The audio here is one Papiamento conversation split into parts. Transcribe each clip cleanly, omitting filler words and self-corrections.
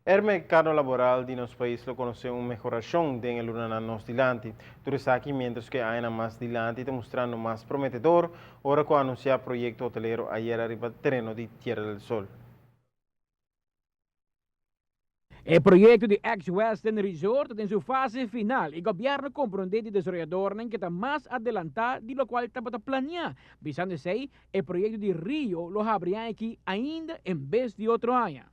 E mercado laboral di nos pais lo conoce un mehoracion den e lunanan nos dilanti. Tur esaki mientras cu e añanan mas dilanti ta mustrando mas prometedor, ora cu a anuncia proyecto hotelero ayera riba tereno di Tierra del Sol. E proyecto di ex Westin Resort ta den su fase final y gobierno comprende di desaroyadornan cu ta mas adelanta di locual tabata planea. Bisando esey, e proyecto di Rio lo habri aña aki ainda en bes di otro aña.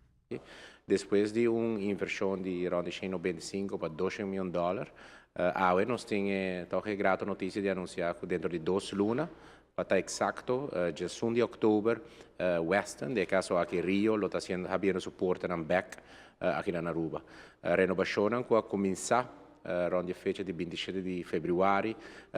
Despues di un inversion di rond di 195 pa 200 miyon dollar, awe nos tin e toch e grato noticia di anuncia cu dentro di 2 luna, pa ta exacto, 11 di october, Westin, den caso aki Rio, lo ta habriendo su portanan back aki na Aruba. Renobacion cu a cuminsa rond e fecha di 27 di februari,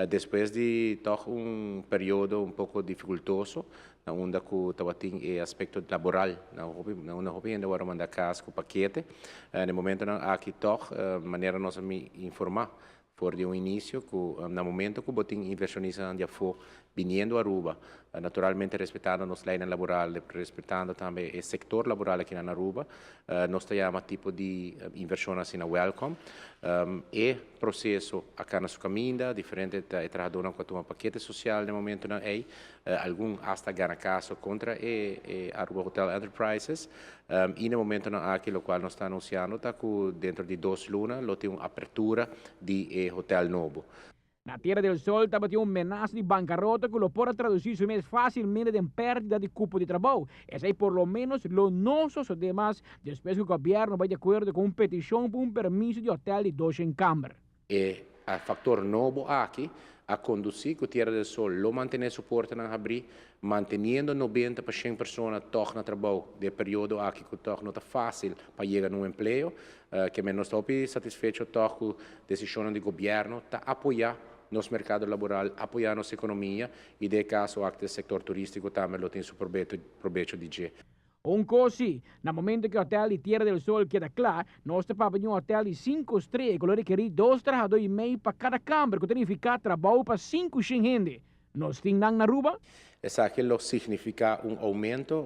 despues di toch un periodo un poco dificultoso, na unda cu tabatin e aspecto laboral, na unda hopi hende a wordo manda cas cu pakete. Na momento nan aki toch, manera nos a informa for di un inicio, cu na momento cu bo tin inversionista di afo biniendo Aruba, naturalmente respetando nos ley laboral, respetando tambe e sector laboral aki na Aruba, nos ta yama tipo di inversion asina welcome. E proceso a cana su caminda, diferente trahadornan cu a tuma pakete social na momento nan ey, algun hasta gana caso contra e Aruba Hotel Enterprises, y na momento nan aki lo cual nos ta anunciando ta cu dentro di 2 luna lo tin un apertura di e hotel nobo. Na Tierra del Sol tabatin un menasa di bancarota cu lo por a traduci su mes facilmente den perdida di cupo di trabou. Esey por lo menos lo no sucede mas despues cu gobierno a bay di acuerdo cu un peticion pa un permiso di hotel di dos camber. E factor nobo aki a conduci cu Tierra del Sol lo mantene su portanan habri, manteniendo 90 pa 100 persona toch na trabou den e periodo aki cu toch no ta facil pa yega na un empleo, cu nos ta satisfecho toch cu decision di gobierno ta apoya nos mercado laboral, apoya nos economia y den caso aki e sector turistico tambe lo tin su probecho di dje. Un cos, na momento cu e hotel di Tierra del Sol keda cla, nos ta papia di un hotel di 5 strea, cu lo rekeri 2 trahador y mey pa cada camber, cu ta significa trabou pa 5 hende. Nos tin nan na Aruba? Esaki lo significa un aumento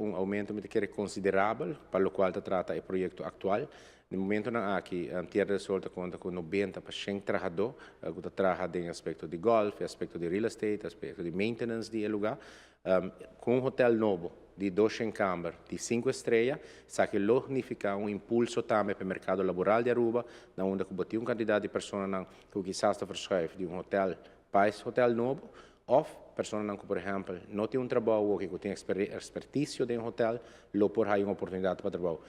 mi kier considerabel, pa locual ta trata e proyecto actual. Na momento nan aki, Tierra del Sol ta conta cu 90 pa 100 trahador, cu ta traha den aspecto di golf, aspecto di real estate, aspecto di maintenance di lugar. Cu un hotel nobo di 200 camber di 5 strea, esaki lo significa un impulso tambe pa e mercado laboral di Aruba, na unda cu un cantidad di persona cu kisas ta verschuif di un hotel pa e hotel nobo, of persona cu, por ehempel, no tin un trabou of cu tin experticio den un hotel, lo por haya un oportunidad pa trabou.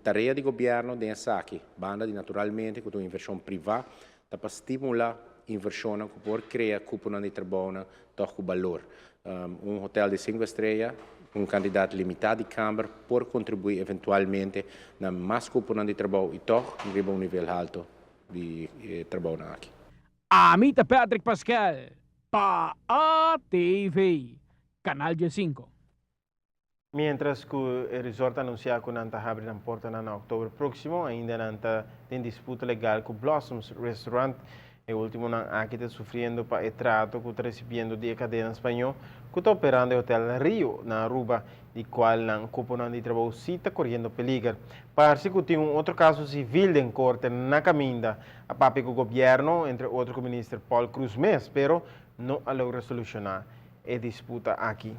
Tarea di gobierno den esaki, banda di naturalmente cu un inversion priva, ta pa stimula inversion cu por crea cupo di trabou toch cu balor. Un hotel di 5 strea, un cantidad limita di camber, por contribui eventualmente na mas cupo di trabou y toch riba un nivel halto di trabou aki. Ami ta Patrick Pascal, pa ATV, Canal 5. Mientras cu e resort a anuncia cu nan ta habri nan porta na october proximo, ainda nan ta den disputa legal cu Blossoms Restaurant. E ultimo nan aki ta sufriendo pa e trato cu ta recibiendo di cadena Spaño, cu ta operando e Hotel Rio na Aruba, di cual nan cupo di trabou si ta coriendo peliger. Parece cu tin un otro caso civil den corte na caminda, a papia cu gobierno, entre otro cu minister Paul Croes mes, pero no a logra soluciona e disputa aki.